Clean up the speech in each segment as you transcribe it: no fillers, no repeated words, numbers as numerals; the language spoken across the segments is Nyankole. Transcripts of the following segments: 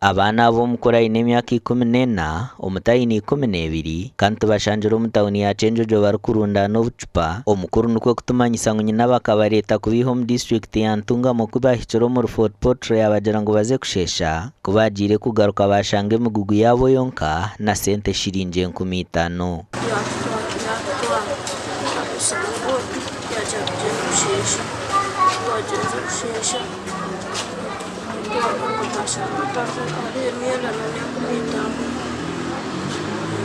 Abaana aba omukuru aine emyaka 14, omuto aine 12 kandi tubashangire omu tauni ya Kyenjojo barikurundaana obucupa. Omukuru nikwo kutumanyisa ngu nyina bakabareeta kubiiha omu disiturikiti ya Ntungamo ku bahikire omuri Fort Portal yaabagira ngu baze kusheesha. Ku baagiire kugaruka baashanga emigugu yaabo yonka na sente shiringi 5000. Yaatutwara yaatusiga kooti yaagira tugyende kusheesha. Ku twagyenzire kusheesha twagaruka twashanga hatariho hariho emyenda n'enkumi itaano.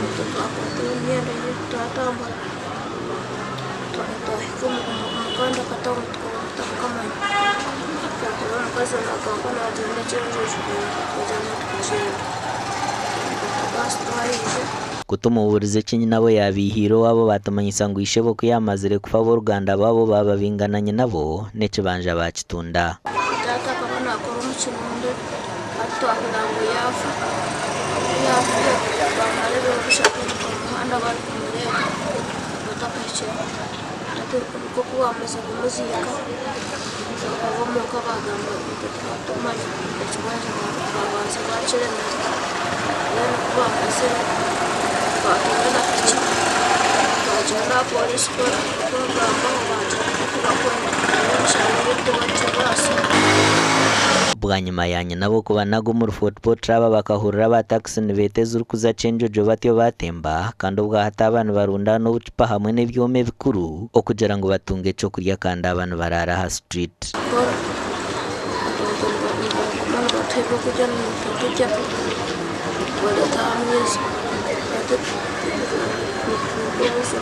Itwe twakwata emyenda yaitu twatambura twahika omu kandi akatawuni tukaba tutakamanya. Twahurira omukazi naagamba naagyenda Kyenjojo twagyenda tukagyenda. Twakwata baasi twaija. Ku tumubuurize eki nyinabo yaabiihiire owaabo baatumanyisa ngu ishebo ku yaamazire kufa ab'oruganda baabo baababinga na nyinabo n'ekibanja baakitunda. Taata akaba naakora omu kirombe hati twahurira ngu yaafa. Ku yaafiire baamara ebiro bishatu omu muhanda barikumureeba batakahikire. Hati nk'oku baamazire kumuziika, ab'omuka baagamba ngu itwe tukaba tumanya ekibanja baabanza baakiremesa. Mbwenu ku baamazire twatunga na piki twagyenda aha pooriisi kubagambaho baagira ngu tibakwenda emishaaro yaitu tibakibaasa. Bwanyima ya nyinabo kubanaga omuri Fort Portal aba bakahurira aba takisi nibeeta ezirikuza Kyenjojo batyo baatemba kandi obwahati aba nibarundaana obucupa hamwe n'ebyoma ebikuru okugira ngu batunge ekyokurya kandi aba nibaraara aha street. Kukora abantu nibaguma nibatuha ebyokurya nituturya bareeta aha meeza hati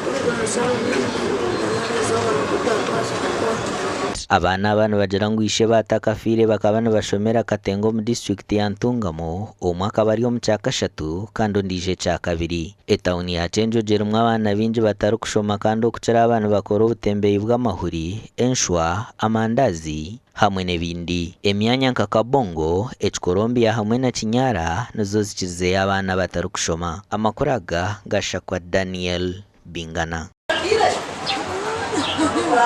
nitugumizamu n'erizooba nikwo twatwaza kukora. Abaana aba nibagira ngu ishebo atakafiire bakaba nibashomera Katenga omu disiturikiti ya Ntungamo, omwe akaba ari omu kyakashatu kandi ondiijo ekyakabiri. Etawuni ya Kyenjojo erimu abaana baingi batarikushoma kandi okukira aba nibakora obutembeyi bw'amahuri, enshwa, amandaazi hamwe n'ebindi. Emyanya nka Kabongo, Ekikorombiya hamwe na Kinyara nizo zikirizeyo abaana abatarikushoma. Amakuru aga gashakwa Daniel Bingana.